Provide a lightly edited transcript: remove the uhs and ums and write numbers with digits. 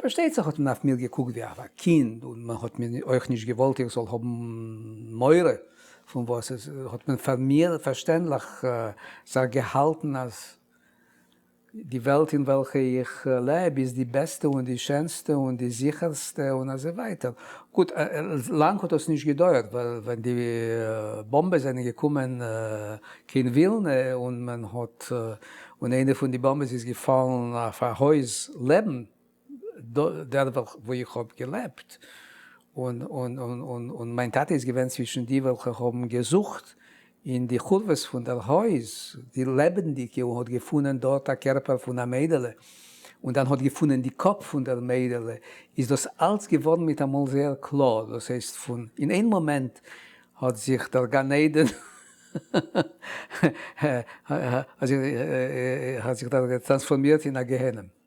פארשטייט זיך האט מען אויף מיר געקוקט ווי אויף א קינד און מען האט מיר אויך נישט געוואלט איך זאל האבן מורא פון וואס עס האט מען פאר מיר פארשטענדליך זיך געהאלטן אז די וועלט אין וועלכע איך לעב איז די בעסטע און די שענסטע און די זיכערסטע און אזוי ווייטער. גוט, לאנג האט דאס נישט געדויערט ווייל ווען די באמבעס זענען געקומען קיין ווילנע און מען האט און איינע פון די באמבעס איז געפאלן אויף א הויז לעבן דער וואו איך האב געלעבט, און און און און מיין טאטע איז געווען צווישן די וועלכע האבן געזוכט אין די חורבות פון דער הויז די לעבענדיגע און האט געפונען דארט א קערפער פון א מיידעלע, און דאן האט געפונען די קאפ פון דער מיידעלע, איז דאס אלץ געווארן מיטאמאל זייער קלאר, דאס הייסט פון אין איין מאמענט האט זיך דער גן עדן האט זיך טראנספארמירט אין א גיהנום.